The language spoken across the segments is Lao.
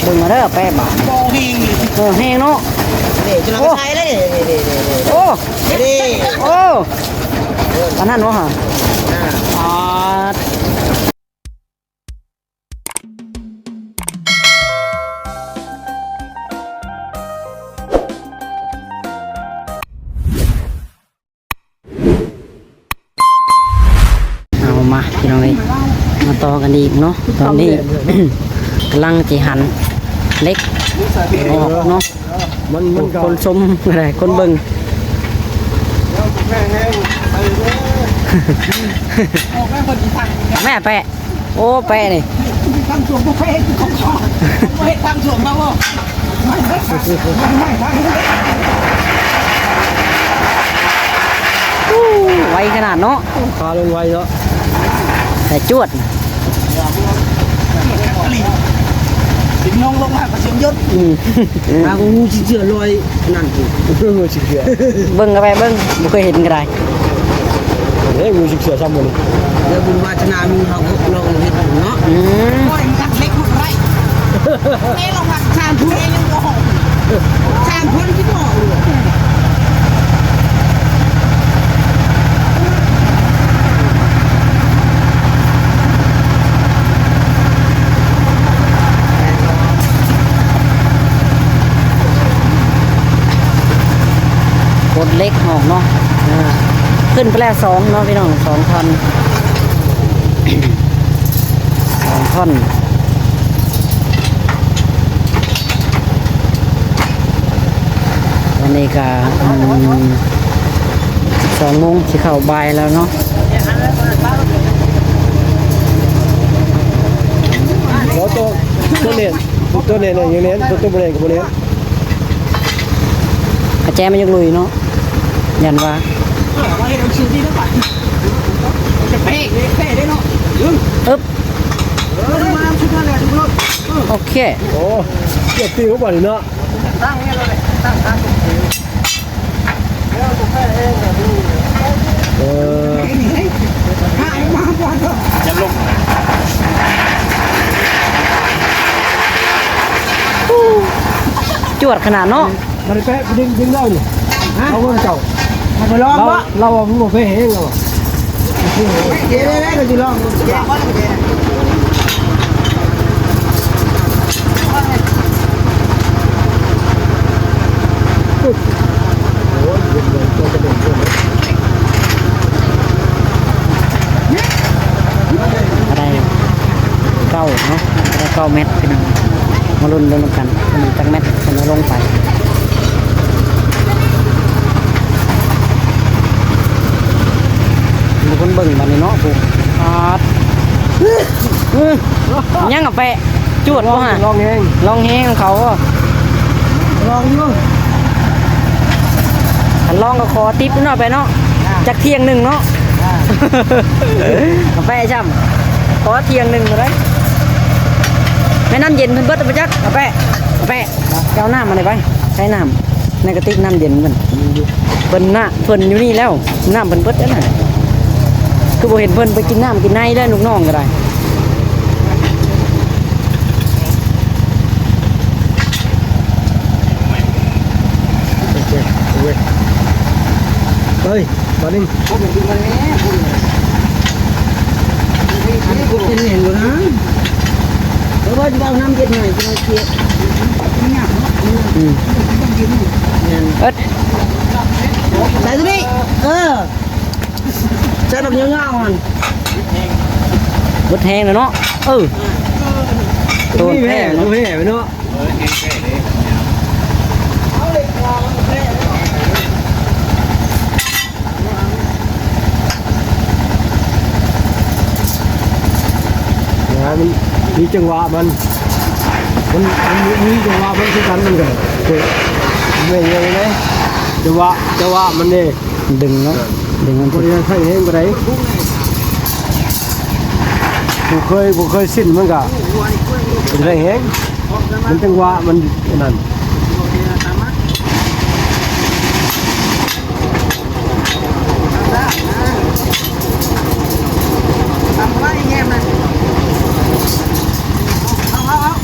ເບິ່ງເອົາເດີແປະບາດ ບໍ່ແຮງ ເອີ ແຮງເນາະ ເດ້ ຈົນເຮົາກໍໃສ່ແລ້ວ ເດ້ ເດ້ ເດ້ ເດ້ ໂອ້ ເດ້ ໂອ້ ປານນັ້ນບໍ່ຫະ ອ່າ ປາດ. ເອົາມາພີ່ນ້ອງເອີຍ ມາຕໍ່ກັນອີກເນາະ ຕອນນີ້ກຳລັງຊິຫັນເຫຼັກອອກເນາະ ມັນ ມັນກໍ ຄົນຊົມກໍໄດ້ ຄົນເບິ່ງ ແມ່ແປະ ໂອ້ ແປະນີ້ ຕັ້ງສວນບໍ່ແປະ ເຮັດຕັ້ງສວນມາບໍ່ ໄວຂະໜາດເນາະ ຂາລົງໄວເນາະ ແຕ່ຈວດ ສິງນ້ອງລົງມາກໍສຽງຍົດ ອືມ ຫາກໍງູຊິງເສືອລອຍ ນັ້ນ ເບິ່ງເອົາໄປເບິ່ງ ບໍ່ເຄີຍເຫັນກໍໄດ້ ເອີ ງູຊິງເສືອຊ້ຳມື້ນີ້ ແລ້ວບຸນວາສະໜາມີເຮົາກໍລອງເຮັດເນາະ ອືມ ໂອ້ຍ ມັນຕັດເຫຼັກມັນໄດ້ ເອີ ລອງວ່າສາມຄົນເອງຍັງບໍ່ຮອດ ສາມຄົນທີ່ບໍ່ຮອດ ກົດເຫຼັກອອກເນາະ ອ່າ ຂຶ້ນໄປແລ້ວສອງເນາະພີ່ນ້ອງ ສອງທ່ອນ ສອງທ່ອນ ອັນນີ້ກະ ອືມ ສິບສອງໂມງ ຊິເຂົ້າບ່າຍແລ້ວເນາະ ບໍ່ ຕົວ ຕົວແໜ້ນ ຕົວແໜ້ນຍັງແໜ້ນ ຕົວ ຕົວບໍ່ແໜ້ນກໍບໍ່ແໜ້ນ ກະແຈມັນຍັງລຸຍເນາະ ຢ້ານວ່າ ເອີ ວ່າເຮັດເອົາຊື່ນີ້ແລ້ວບາດ ຈະເປະ ເປະໄດ້ເນາະ ອຶບ ເອີ ມານຳຊຸດນັ້ນແຫຼະ ທຸກຄົນ ເອີ ໂອເຄ ໂອ້ ກຽບຕີບໍ່ບາດນີ້ເນາະ ຕັ້ງນີ້ເລີຍ ຕັ້ງ ຕັ້ງ ເອີ ຈວດຂະໜາດເນາະ ບໍ່ໄດ້ແປະ ດຶງ ດຶງເອົານີ້ ຮະ ເອົາເບິ່ງເຈົ້າ ໃຫ້ໄປລອງບໍ່ ລາວວ່າມັນບໍ່ແປະແຮງ ລາວວ່າ ເດ້ໆໆ ກໍຊິລອງ ໄດ້ເກົ້າເນາະ ໄດ້ເກົ້າແມັດພີ່ນ້ອງ ມາລຸ້ນເບິ່ງນຳກັນ ວ່າມັນຈັກແມັດ ເພິ່ນເອົາລົງໄປ ມີຄົນເບິ່ງບາດນີ້ເນາະ ຜູ້ ປາດ ຫຍັງອະແປະ ຈວດບໍ່ຫະ ລອງແຮງ ລອງແຮງຂອງເຂົາບໍ່ ລອງຢູ່ ຄັນລອງກໍຂໍຕິບເນາະ ອະແປະເນາະ ອ່າ ຈັກທ່ຽງໜຶ່ງເນາະ ອ່າ ອະແປະຊ້ຳ ຂໍທ່ຽງໜຶ່ງກໍໄດ້ ແມ່ນ້ຳເຢັນເພິ່ນເບິດບໍ່ຈັກ ອະແປະ ອະແປະ ໄປເອົານ້ຳມາໄດ້ໄປ ໃຊ້ນ້ຳໃນກະຕິກນ້ຳເຢັນເພິ່ນ ເພິ່ນນະ ເພິ່ນຢູ່ນີ້ແລ້ວ ນ້ຳເພິ່ນເບິດແລ້ວນະ ຄືບໍ່ເຫັນເພິ່ນໄປກິນນ້ຳກິນໃນເດີ ລູກນ້ອງກໍໄດ້ ໂອເຄ ໂອເຄ ເຮີ້ຍ ບາດໜຶ່ງ ເປັນແໜ້ນຢູ່ນະ ເພາະວ່າຊິເອົານ້ຳເຢັນໃຫ້ ຊິເອົາເກຍ ອືມ ແມ່ນ ເອີ ໃສ່ຕົວນີ້ ເອີ ໃສ່ແບບຍາວໆຫັ້ນ ເບິດແຮງແລ້ວເນາະ ເອີ ໂຕແທ້ເນາະ ເນາະ ມັນມີຈັງຫວະມັນ ມັນ ມັນມີຈັງຫວະມັນຄືກັນ ມັນກໍ ເອີ ແມ່ນຫຍັງແດ່ ຈັງຫວະ ຈັງຫວະມັນເດ້ ດຶງເນາະ ເອີ ດຶງມັນ ບໍ່ໄດ້ໃຊ້ແຮງປານໃດ ບໍ່ເຄີຍ ບໍ່ເຄີຍຊິນ ມັນກໍບໍ່ໄດ້ແຮງ ມັນຈັງຫວະມັນອັນນັ້ນ ເອົາ ເອົາ ເອົາ.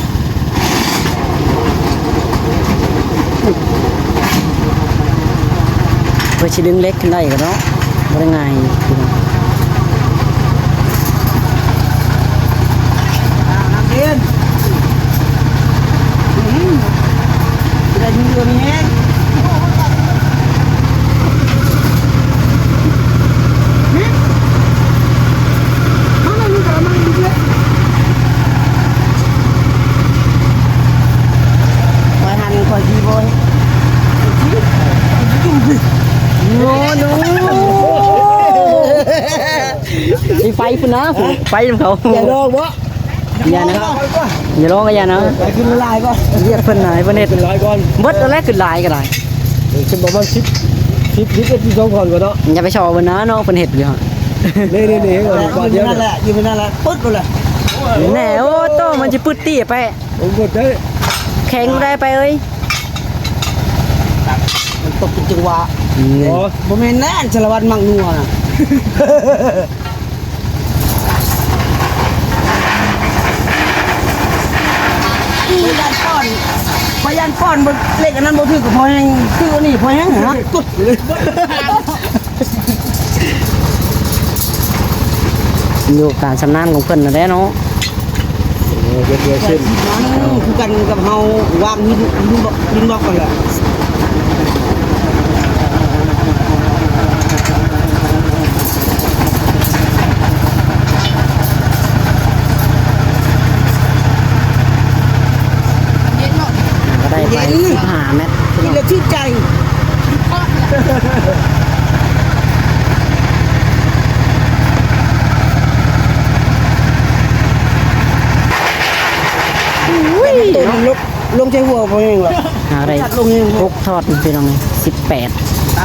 ເພື່ອຊິດຶງເຫຼັກຂຶ້ນໄດ້ກໍເນາະ ບໍ່ໄດ້ງ່າຍພີ່ນ້ອງ. ນ້ຳເຢັນ ອືມ ໄດ້ມີເຫື່ອມີແຮງ. ຂ້ອຍຫັ້ນຂ້ອຍຊິບໍ່ເຮັດ ໂນ ໂນ ຊິໄປພຸ້ນນະ ໄປນຳເຂົາ ຢ່າລອງບໍ່? ຢ່ານະ ຢ່າລອງກໍຢ່ານະ ໄປຂຶ້ນຫຼາຍກ່ອນ ວຽກເພິ່ນຫຼາຍ ເພິ່ນເຮັດຫຼາຍກ່ອນ ເບິດແລ້ວ ຂຶ້ນຫຼາຍກໍໄດ້ ຂຶ້ນປະມານສິບ ສິບ ສິບເອັດ ສິບສອງທ່ອນກ່ອນເນາະ ຢ່າໄປສໍ້ເພິ່ນນະເນາະ ເພິ່ນເຮັດຢູ່ ນີ້ໆໆ ຢູ່ນັ້ນແຫຼະ ຢູ່ນັ້ນແຫຼະ ປຶດໂລດແຫຼະ ແນ່ ໂອ້ ໂຕ ມັນຊິປຶດຕິ ໄປ ໂອ້ ບໍ່ໄດ້ ແຂງບໍ່ໄດ້ ໄປເອີຍ ມັນຕົກເປັນຈັງຫວະ ອືມ ບໍ່ແມ່ນແນ່ ສາລະວັດມັກນົວນະ ຢ້ານປ້ອນ ຂ້ອຍຢ້ານປ້ອນບໍ່ ເລກອັນນັ້ນບໍ່ຖືກ ກໍພໍແຮງ ຖືກອັນນີ້ພໍແຮງ ຫາ ຢູ່ການຊຳນານຂອງເພິ່ນນັ້ນແຫຼະເນາະ ເອີ ເຮັດເຮືອເຊັ່ນ ຄືກັນກັບເຮົາວາງຫີນ ຫີນບລັອກ ຫີນບລັອກຫັ້ນແຫຼະ ກໍໄດ້ໄປ ເຢັນ ສິບຫ້າແມັດ ກິນແລ້ວຊື່ນໃຈ ອຸ້ຍ ໂຕນີ້ລົງ ລົງໃສ່ຫົວບໍ່ແຮງລະ ຫາໄດ້ຫົກທ່ອນພີ່ນ້ອງ ສິບແປດ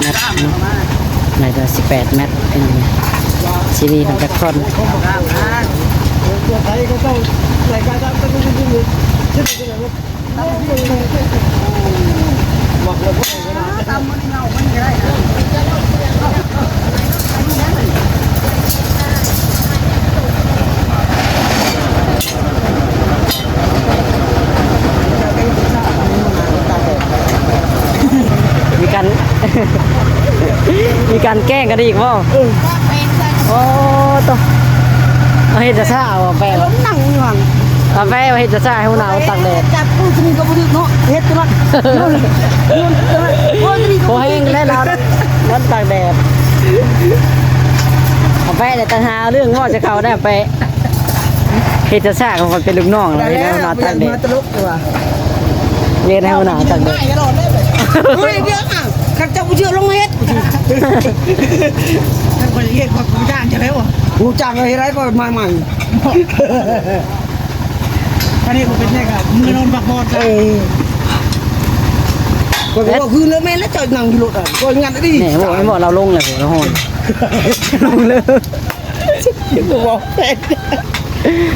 ແມັດເນາະ ໄດ້ກໍສິບແປດແມັດພີ່ນ້ອງ ຊິມີເພິ່ນຈັກທ່ອນ. ມີການ ມີການແກ້ງກັນອີກບໍ່? ເອີ ໂອ້ໂຕ ເອົາເຮັດຊະຊາ ເອົາແປ ລົງນັ່ງຢູ່ຫັ້ນ ເອົາແປ ເຮັດຊະຊາໃຫ້ຫົວໜ້າມັນຕາກແດດ ຈັບຜູ້ສະໜິດກໍບໍ່ຖືກເນາະ ເຮັດຕົວນັ້ນ ໂອ້ຍ ໂອ້ຍ ໂອ້ຍ ບໍ່ແຮງແລ້ວລາວ ມັນຕາກແດດ ເອົາແປ ແຕ່ຕັນຫາເລື່ອງເວົ້າຈະເຂົ້າໄດ້ແປ ເຮັດຊະຊາ ຂ້ອຍເປັນລູກນ້ອງແລ້ວ ເຮັດໃຫ້ຫົວໜ້າຕາກແດດ ມາຕະຫຼົກວ່າ ເຮັດໃຫ້ຫົວໜ້າຕາກແດດ ໂອ້ຍ ດຽວ ຄັນເຈົ້າບໍ່ເຊື່ອລອງເຮັດ ຄັນຂ້ອຍເຮັດ ຂ້ອຍບໍ່ຈ້າງຈະແລ້ວ ບໍ່ຈ້າງເຮັດໄດ້ ຂ້ອຍມາໃໝ່ ອັນນີ້ບໍ່ເປັນຫຍັງ ເມືອນອນພັກຜ່ອນ ເອີ ຂ້ອຍກໍວ່າຄືແລ້ວ ແມ່ນແລ້ວ ເຈົ້ານັ່ງຢູ່ລົດ ຂ້ອຍງັດດີ ນີ້ ບໍ່ ບໍ່ ລາວລົງແລ້ວ ລາວຮ້ອນ ລົງເລີຍ ບໍ່ບອກແປ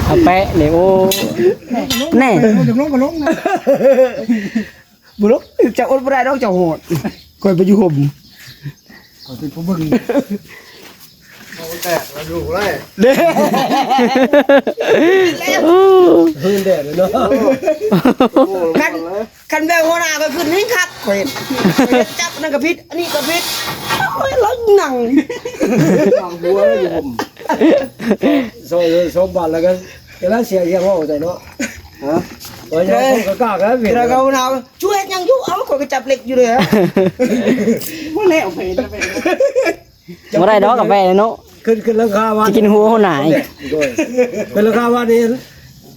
ເອົາແປນີ້ ໂອ້ ແນ່ ລົງກໍລົງນະ ບໍ່ລົງ ເຈົ້າອົດບໍ່ໄດ້ດອກ ເຈົ້າຮ້ອນ ຂ້ອຍໄປຢູ່ຮົ່ມ ຂ້ອຍເປັນຜູ້ເບິ່ງ ເອົາແຕກມາຢູ່ໄດ້ ເດ້ ໂອ້ ຄືນແດດເນາະ ຄັນ ຄັນແບບຫົວໜ້າກໍຂຶ້ນແຮງຄັກ ຂ້ອຍເຮັດ ຂ້ອຍເຮັດຈັບ ອັນນັ້ນກໍຜິດ ອັນນີ້ກໍຜິດ ໂອ້ຍ ລາວນັ່ງ ວາງຫົວຢູ່ຮົ່ມ ສອງ ສອງບາດແລ້ວກໍ ແຕ່ລະເສຍ ເສຍເວົ້າໃສ່ເນາະ ຮະ ວ່າຍັງຄົນກໍກ້າແລ້ວ ແລ້ວກໍຫົວໜ້າ ຊູເຮັດຫຍັງຢູ່? ເອົ້າ ຂ້ອຍກໍຈັບເຫຼັກຢູ່ເດ້. ບໍ່ແລ້ວ ໄປເຮັດ ບໍ່ໄດ້ດອກກາແຟເນາະ. ຂຶ້ນ ຂຶ້ນຫຼັງຄາບ້ານ ຊິກິນຫົວຫົວໜ້າອີກ. ໂດຍ ຂຶ້ນຫຼັງຄາບ້ານນີ້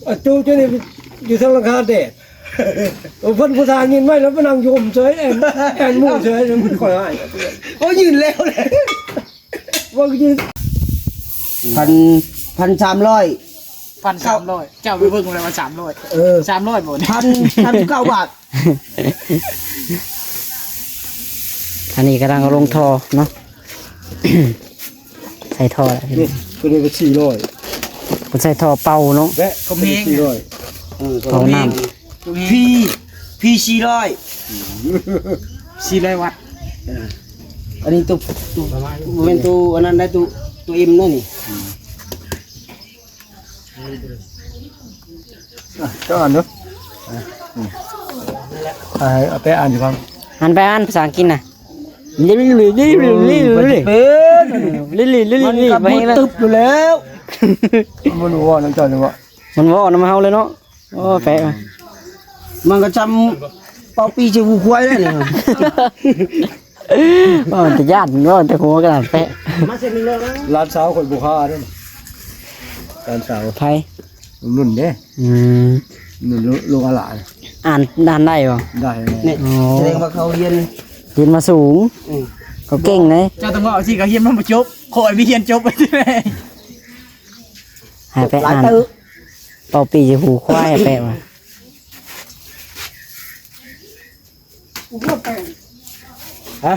ອາ ຈູ ຈູນີ້ຢູ່ເທິງຫຼັງຄາແດດ. ໂອ້ ເພິ່ນຜູ້ຊາຍຍິນໄວ້ແລ້ວມານັ່ງຢູ່ຮົ່ມເສີຍ ແອນ ແອນໝູ່ເສີຍ ມັນຄ່ອຍຮ້າຍ. ໂອ້ ຢືນແລ້ວແຫຼະ. ເບິ່ງຢູ່ ພັນ ພັນສາມຮ້ອຍ ພັນສາມຮ້ອຍ ເຈົ້າໄປເບິ່ງແລ້ວວ່າສາມຮ້ອຍ ເອີ ສາມຮ້ອຍບໍ່ນີ້ ພັນ ພັນເກົ້າບາດ. ອັນນີ້ກຳລັງເອົາລົງທໍ່ເນາະ ໃສ່ທໍ່ແລ້ວ ນີ້ ໂຕນີ້ກໍສີ່ຮ້ອຍ ເພິ່ນໃສ່ທໍ່ເປົ່າເນາະ ແລະ ຄວາມແຮງສີ່ຮ້ອຍ ເອີ ເປົ່ານ້ຳ ພີ ພີສີ່ຮ້ອຍ ສີ່ຮ້ອຍວັດ ເອີ ອັນນີ້ໂຕ ໂຕ ບໍ່ແມ່ນໂຕອັນນັ້ນໄດ໋ ໂຕ ໂຕເອັມນະນີ້ ອືມ ອ່ະ ເຈົ້າອ່ານເດີ ອ່ະ ອືມ ອ່າ ເອົາໄປອ່ານຢູ່ຟັງ ອ່ານໄປ ອ່ານພາສາອັງກິດນະ. ເປັນ ມັນກໍບໍ່ຕຶບຢູ່ແລ້ວ. ມັນເວົ້ານຳເຈົ້ານີ້ບໍ່? ມັນເວົ້ານຳເຮົາເລີຍເນາະ. ໂອ້ ແປະ ມັນກໍຊ່ຳເປົ່າປີໃສ່ຫູຄວາຍແລ້ວນີ້. ເວົ້າແຕ່ຢ້ານ ເວົ້າແຕ່ຫົວຂະໜາດແປະ. ຫຼານສາວຂ້ອຍບໍ່ຄ່າເດ້ ຫຼານສາວ. ໃຜ? ໜຸ່ນເດ້. ອືມ ໜຸ່ນ ລູກອາຫຼາ. ອ່ານ ອ່ານໄດ້ບໍ່? ໄດ້. ນີ້ ອໍ ສະແດງວ່າເຂົາຮຽນ ຮຽນມາສູງ. ອືມ ເຂົາເກັ່ງເດ້. ເຈົ້າຕ້ອງເວົ້າຊິ ເຂົາຮຽນມາບໍ່ຈົບ ຂ້ອຍໄປຮຽນຈົບ. ໃຫ້ໄປອ່ານ ເປົ່າປີໃສ່ຫູຄວາຍ ແປະວ່າ. ຮະ?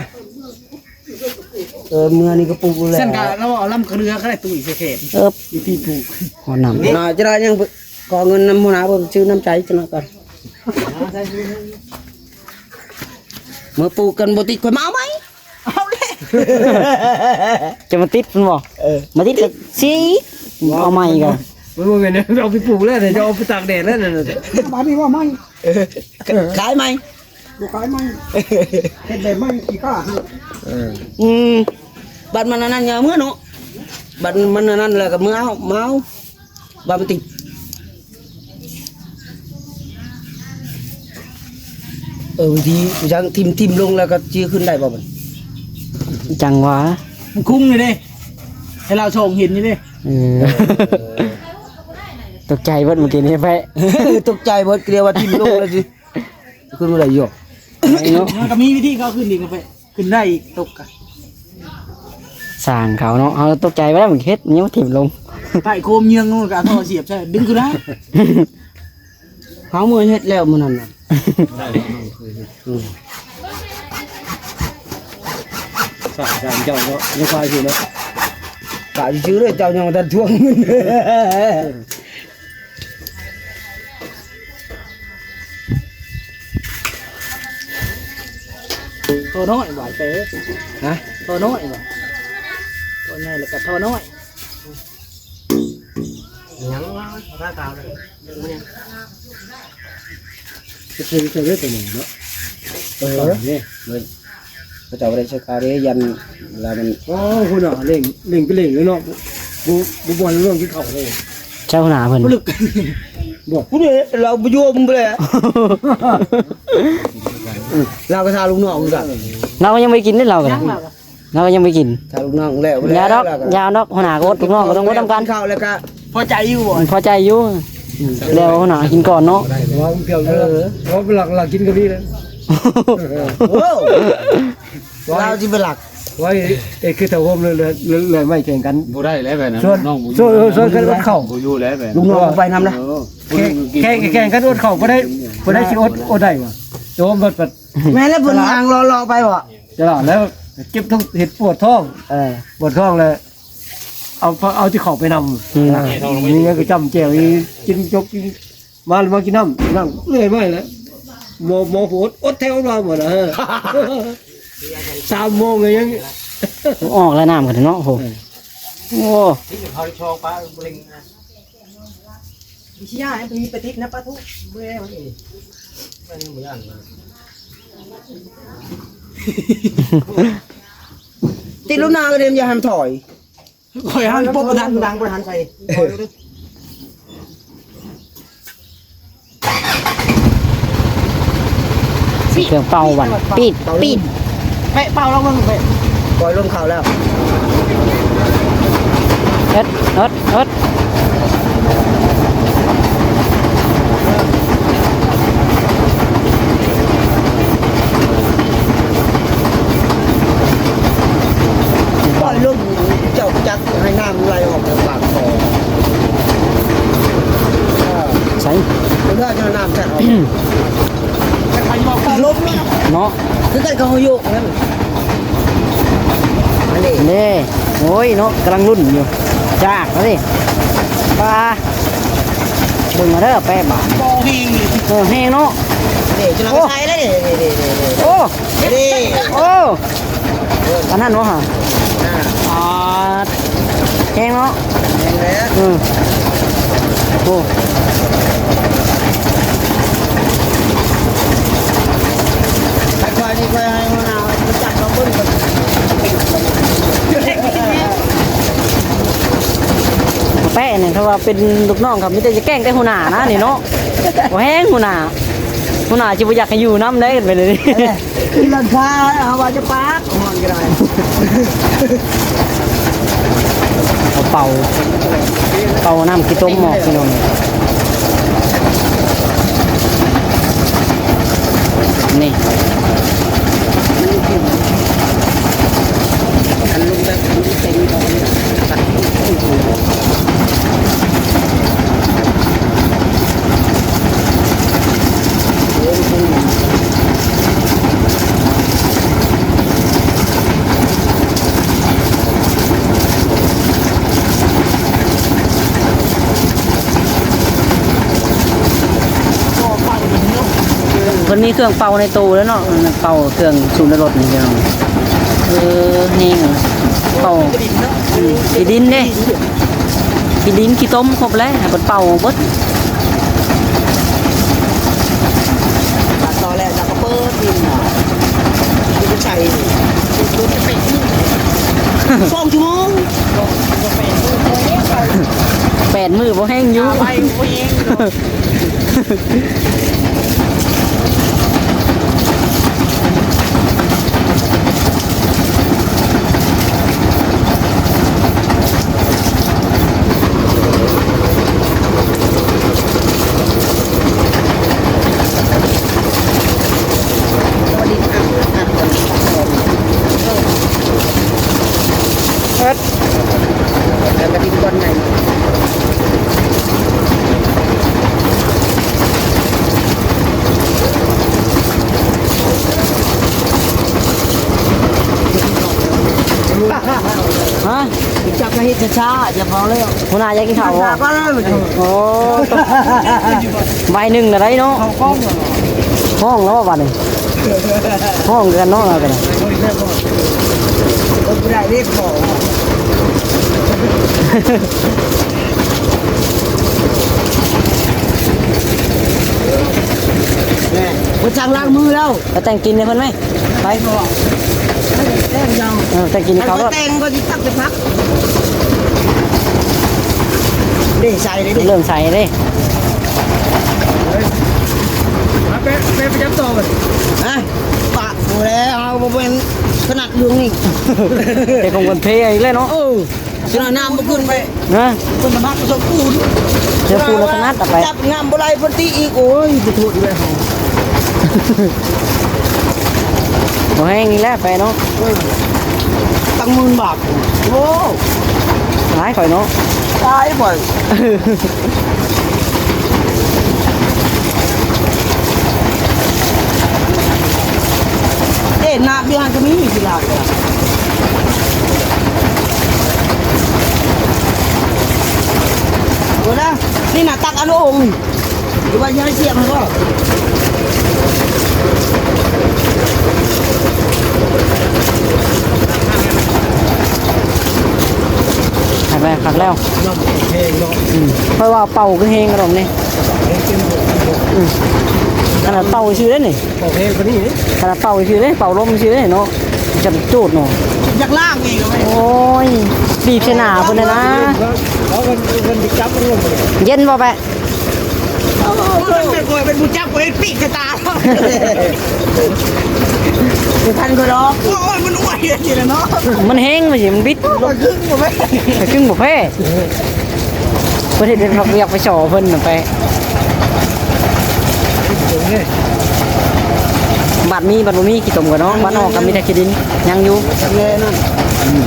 ເອີ ເມື່ອນີ້ກໍປູກແລ້ວ. ຊັ້ນກະລາວເອົາລຳເຄືອກໍໄດ້ ຕຸ້ຍໃສ່ແຂນ. ເອີ ວິທີປູກ ຮອດນ້ຳ. ໜ້າຈະໄດ້ຍັງ ຂໍເງິນນຳຫົວໜ້າເບິ່ງ ຊື້ນ້ຳໃຈຈັກໜ້ອຍກ່ອນ. ເມື່ອປູກກັນບໍ່ຕິດ ຂ້ອຍມາເອົາໃໝ່. ເອົາແລ້ວ ຈະມາຕິດພຸ້ນບໍ່? ເອີ ມາຕິດກໍຊິເອົາໃໝ່ກໍ ມັນບໍ່ແມ່ນເອົາໄປປູກແລ້ວ ຈະເອົາໄປຕາກແດດແລ້ວນັ້ນ. ບາດນີ້ວ່າໃໝ່ ເອີ ຂາຍໃໝ່ ບໍ່ຂາຍໃໝ່ ເຮັດແບບໃໝ່ຂີ້ຄ້າ. ເອີ ອືມ ບັດມັນອັນນັ້ນ ຢ່າເມືອເນາະ ບັດມັນອັນນັ້ນແລ້ວກໍເມືອເອົາ ມາເອົາ. ບາງທີ ເອີ ວິທີ ຈັ່ງຖິ້ມ ຖິ້ມລົງແລ້ວກໍຈື່ຂຶ້ນໄດ້ບໍ່ບັດ? ຈັ່ງວ່າ ມັນຄຸ້ງຢູ່ເດ້ ໃຫ້ລາວສອງເຫັນຢູ່ເດ້. ເອີ ເອີ ຕົກໃຈເບິດມື້ກີ້ນີ້ແປະ ຕົກໃຈເບິດ ກໍລຽກວ່າຖິ້ມລົງແລ້ວຊິ ຂຶ້ນບໍ່ໄດ້ຢູ່ເນາະ. ມັນກໍມີວິທີເຂົາຂຶ້ນອີກ ກໍໄປ ຂຶ້ນໄດ້ອີກ ຕົກກະ ຊ່າງເຂົາເນາະ. ເຮົາຕົກໃຈໄປແລ້ວ ມັນເຮັດຫຍັງມາຖິ້ມລົງ ໃຕ້ໂຄມເຍືອງ ມັນກໍເອົາທໍ່ສຽບໃສ່ ດຶງຂຶ້ນໄດ້. ເຮົາເມື່ອເຮັດແລ້ວມື້ນັ້ນນະ ອືມ ສາມເຈົ້າເນາະ ຍັງພາຢູ່ເນາະ ກະຊື່ເລີຍ ເຈົ້າຍັງບໍ່ທັນທວງເງິນ. ທໍ່ນ້ອຍຫວາຍເຕີ. ຮະ? ທໍ່ນ້ອຍຫວາຍ ທໍ່ໃຫຍ່ແລ້ວກໍທໍ່ນ້ອຍ. ຫຍັງວະ ພາຂາວເລີຍ ເຮັດເທິງເທິງເລີຍຕົວນີ້ເນາະ. ເອີ ເອີ ເດ້ ເອີ ເຂົາເຈົ້າບໍ່ໄດ້ໃສ່ຂາວເດ້ ຢ້ານລາວມັນ. ອໍ ພຸ້ນນະ ເລັ່ງ ເລັ່ງໄປເລັ່ງເລີຍເນາະ ບໍ່ ບໍ່ ບໍ່ບ່ອນລວມກິນເຂົ້າເລີຍ. ເຈົ້າໜ້າເພິ່ນ ບໍ່ລຶກ ບອກຜູ້ນີ້ລາວບໍ່ຍອມແຫຼະ. ລາວກໍຖ້າລູກນ້ອງຄືກັນ ລາວກໍຍັງບໍ່ໄດ້ກິນເດ້ ລາວກໍ ຍັງລາວກໍ ລາວກໍຍັງບໍ່ໄດ້ກິນ ຖ້າລູກນ້ອງແລ້ວ ຢ່າດອກ ແລ້ວກໍ ຢ່າດອກ ຫົວໜ້າກໍອົດ ລູກນ້ອງກໍຕ້ອງອົດນຳກັນ. ກິນເຂົ້າແລ້ວກໍພໍໃຈຢູ່ບໍ່? ພໍໃຈຢູ່ ອືມ ແລ້ວຫົວໜ້າກິນກ່ອນເນາະ. ເອີ ເວົ້າເປັນຫຼັກ ຫຼັກກິນກໍມີແລ້ວ. ໂອ້ ລາວຊິເປັນຫຼັກ ໄວ້ ເອີ ຄືເຖົ້າໂຮມເລີຍ ເລີຍ ເລີຍໄມ້ແຂ່ງກັນ ບໍ່ໄດ້ແລ້ວແບບນັ້ນ. ຊວນ ນ້ອງບໍ່ຢູ່ ຊວນ ຊວນກັນອົດເຂົ້າ ບໍ່ຢູ່ແລ້ວແບບນັ້ນ ລູກນ້ອງໄປນຳນະ. ແຂ່ງ ແຂ່ງ ແຂ່ງກັນອົດເຂົ້າ ບໍ່ໄດ້ ບໍ່ໄດ້ຊິອົດ ອົດໄດ້ຫວາ ໂຮມເບິດ. ແມ່ນແລ້ວ ເພິ່ນຍ່າງເລາະໆໄປບໍ່? ຈະລະແລ້ວເຈັບທ້ອງ ເຮັດປວດທ້ອງ. ເອີ ປວດທ້ອງແລ້ວ ເອົາ ເອົາທີ່ເຂົ້າໄປນຳ. ອືມ ມີຫຍັງກໍຈ້ຳແຈ່ວ ກິນຈົບ ກິນ ມາ ມາກິນນ້ຳ ນັ່ງເລື່ອຍມາແລ້ວ. ໝໍ ໝໍໂພດ ອົດແຖວລາວໝົດນະ ສາມໂມງກໍຍັງ ອອກແລ້ວນ້ຳກັນເນາະ. ໂອ້ ເອີ ໂອ້ ທີ່ເຂົາໄດ້ຊອງປາບໍ່ເລັງນະ ວິທະຍາໃຫ້ມີປະຕິດນະປະທຸ ເມື່ອຍມັນອີກ ມັນບໍ່ຢ້ານນະ ຕິດລົງໜ້າກໍເດ້ ຢ່າໃຫ້ມັນຖອຍ. ຂ້ອຍຫັນປົບບໍ່ທັນ ດັງບໍ່ທັນໃສ່ ເຄື່ອງເປົ່າບັດ ປີດ ປີດ ແປະເປົ່າລອງເບິ່ງ ແປະ ປ່ອຍລົມເຂົ້າແລ້ວ ເອີດ ເອີດ ເອີດ. ປ່ອຍລົມ ເຈົ້າຈັກໃຫ້ນ້ຳໄຫຼອອກຈາກປາກທໍ່ ໃສ ເອີ ເພື່ອຈະນ້ຳຈະອອກ ແຕ່ໃຜບອກວ່າລົມເນາະ ຄືກັນກັບເຮົາໂຍກນັ້ນ. ອັນນີ້ເດ້ ໂອ້ຍເນາະ ກຳລັງລຸ້ນຢູ່ ຈາກແລ້ວນີ້ ປາ ເບິ່ງເອົາເດີ ແປະບາດ ບໍ່ແຮງເລີຍ ເອີ ແຮງເນາະ ເດ້ ຈົນເອົາໄປໃສ່ແລ້ວນີ້ ນີ້ ນີ້ ນີ້ ໂອ້ ນີ້ ໂອ້ ອັນນັ້ນບໍ່ຫະ ອ່າ ປາດ ແຮງເນາະ ແຮງແລ້ວ ເອີ ໂອ້ ຖ້າຂ້ອຍນີ້ ຂ້ອຍໃຫ້ຫົວໜ້າໄປຈັບເຂົາເບິ່ງກ່ອນ. ເປັນລູກນ້ອງເຂົາມີແຕ່ຈະແກ້ງແຕ່ຫົວໜ້ານະນີ້ເນາະ. ບໍ່ແຮງຫົວໜ້າ ຫົວໜ້າຊິບໍ່ຢາກໃຫ້ຢູ່ນຳໄດ໋ ເປັນແບບນີ້. ເອີ ຂຶ້ນຫຼັງຄາ ເອົາວ່າຈະປາກ ຮ້ອນກໍໄດ້. ເອົາເປົ່າ ເປົ່ານ້ຳຂີ້ຕົມອອກ ພີ່ນ້ອງ. ນີ້ ເພິ່ນມີເຄື່ອງເປົ່າໃນຕູ້ແລ້ວເນາະ ເປົ່າເຄື່ອງສູບໃນລົດນີ້ພີ່ນ້ອງ. ເອີ ແຮງເປົ່າ ອືມ ຂີ້ດິນເດ້ ຂີ້ດິນຂີ້ຕົມຄົບແລ້ວ ໃຫ້ເພິ່ນເປົ່າເບິດ. ຕັດຕໍ່ແລ້ວ ແລ້ວກໍເປີດດິນ ເອົາໄປໃສ່ ສອງຊົ່ວໂມງ ແປດມື້ບໍ່ແຮງຢູ່ ໄປບໍ່ແຮງ. ເອີ ແລ້ວກະດິນກ້ອນໃຫຍ່ ຮະ ຈັບກະເຮັດຊ້າໆ ຢ່າເວົ້າແລ້ວ ຫົວໜ້າຢາກກິນເຂົ້າບໍ່? ໂອ້ ບ່າຍໜຶ່ງນະໄດ໋ເນາະ ຮ້ອງແລ້ວບາດນີ້. ຮ້ອງຄືກັນເນາະ ເຮົາກໍໄດ້ ບໍ່ໄດ້ເດ້ ຂໍ ແມ່ ເພິ່ນສັ່ງລ້າງມືແລ້ວ ໄປແຕ່ງກິນໃຫ້ເພິ່ນໄໝ ໄປ ແຕ່ງຍັງ ເອີ ແຕ່ງກິນໃຫ້ເຂົາໂລດ ແຕ່ງກໍຊິຕັກແຕ່ຜັກ ເດ້ ໃສ່ເດ້ ເລີ່ມໃສ່ເດ້ ເອີ ມາແປະ ແປະໄປຈັບຕໍ່ບັດ ຮະ ປະ ໂອ້ແລ້ວ ເຮົາບໍ່ແມ່ນຖະໜັດເລື່ອງນີ້ ແຕ່ຂອງເພິ່ນເພອີກແລ້ວເນາະ ເອີ ຊິເອົານ້ຳມາຂຶ້ນໄປ ນະ ເພິ່ນສາມາດປະສົມປູນ ເຈົ້າປູນລະຖະໜັດເອົາໄປ ຈັບນ້ຳບໍ່ໄດ້ເພິ່ນຕີອີກ ໂອ້ຍ ໄປໂທດອີກແລ້ວ ບໍ່ແຮງອີກແລ້ວໄປເນາະ ເອີ ຕັ້ງໝື່ນບາດ ໂອ້ ຕາຍຂ້ອຍເນາະ ຕາຍຂ້ອຍ ເດ້ ນ້ຳຢູ່ຫັ້ນກໍມີ ກິນຫຼາຍກໍໄດ້ ເບິ່ງນະ ນີ້ນະ ຕັກເອົາໃນໂອ່ງນີ້ ຫຼືວ່າຢາຍສຽບຫັ້ນບໍ່? ຄັກແລ້ວ ຄັກແລ້ວ ນ້ຳແຮງເນາະ ອືມ ຂ້ອຍວ່າເປົ່າຄືແຮງກະດົມນີ້ ອືມ ຂະໜາດເປົ່າຊື່ເດ້ນີ້ ເປົ່າແຮງກວ່ານີ້ ຂະໜາດເປົ່າຊື່ເດ້ ເປົ່າລົມຊື່ເດ້ເນາະ ຈະຈູດເນາະ ຢາກລ້າງອີກ ໂອ້ຍ ບີບໃສ່ໜ້າເພິ່ນນະ ເອົາເພິ່ນ ເພິ່ນໄປຈັບລົມ ເຢັນບໍ່ແປະ? ໂອ້ຍ ເປັນຜູ້ຈັບ ເປັນຜູ້ຈັບ ເປັນປີກໃສ່ຕາ ບໍ່ທັນຂ້ອຍດອກ ໂອ້ຍ ມັນອວຍຈັ່ງຊີ້ແຫຼະເນາະ ມັນແຮງວ່າຊິ ມັນບິດ ຂ້ອຍຄຶ່ງບໍ່ແພ້ ຂ້ອຍຄຶ່ງບໍ່ແພ້ ເພິ່ນເຮັດວຽກໄປສໍ່ເພິ່ນນະ ໄປ ບາດມີ ບາດບໍ່ມີ ຂີ້ຕົມກັນເນາະ ບາດອອກກໍມີແຕ່ຂີ້ດິນ ຍັງຢູ່ ແນ່ນອນ ອືມ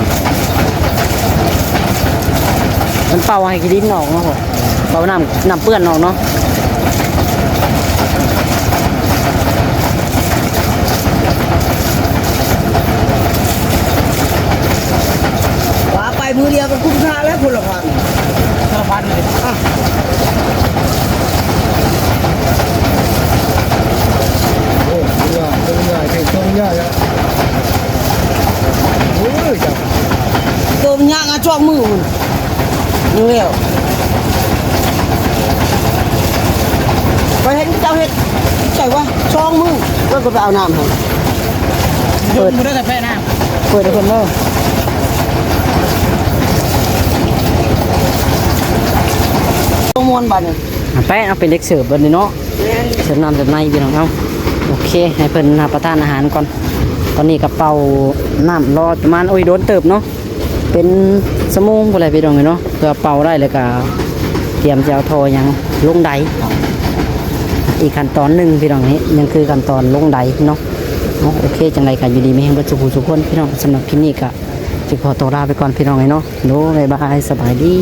ມັນເປົ່າໃຫ້ຂີ້ດິນອອກເນາະ ເປົ່ານ້ຳ ນ້ຳເປື້ອນອອກເນາະ ວ່າໄປມື້ດຽວກໍຄຸ້ມຄ່າແລ້ວ ຄົນລະພັນ ຄົນລະພັນເລີຍ ອ່ະ ໂອ້ ເປັນຫຍັງ ເປັນຫຍັງ ເປັນຫຍັງ ໂອ້ຍ ຈັກ ໂຕມັນຍາກອະ ຈອກມືພຸ້ນ ນີ້ແລ້ວ ຂ້ອຍເຫັນເຂົາເຮັດ ໃສ່ວ່າສອງມື້ ແລ້ວກໍໄປເອົານ້ຳໃຫ້ ເປີດ ບໍ່ໄດ້ແຕ່ແປະນ້ຳ ເປີດໃຫ້ເພິ່ນເດີ ເ ຄົນບາດນີ້ ອ່ະ ໄປ ເອົາເປັນເດັກເສີບເບິດນີ້ເນາະ ແມ່ນ ເສີບນ້ຳເສີບໃນພີ່ນ້ອງ. ເອົາ ໂອເຄ ໃຫ້ເພິ່ນຮັບປະທານອາຫານກ່ອນ. ຕອນນີ້ກໍເປົ່ານ້ຳລໍປະມານ ໂອ້ຍ ໂດນເຕີບເນາະ ເປັນຊົ່ວໂມງພຸ້ນແຫຼະພີ່ນ້ອງເອີຍເນາະ ເພື່ອເປົ່າໄດ້ ແລ້ວກໍຕຽມຈະເອົາທໍ່ຫຍັງລົງໄດ. ອີກຂັ້ນຕອນໜຶ່ງພີ່ນ້ອງ ນີ້ຍັງຄືຂັ້ນຕອນລົງໄດເນາະ. ເອົາ ໂອເຄ ຈັ່ງໃດກໍຢູ່ດີມີແຮງເບິດສູ່ຜູ້ສູ່ຄົນພີ່ນ້ອງ. ສຳລັບຄລິບນີ້ກໍຊິຂໍຕົວລາໄປກ່ອນພີ່ນ້ອງເອີຍເນາະ. ໂດ ບາຍບາຍ ສະບາຍດີ.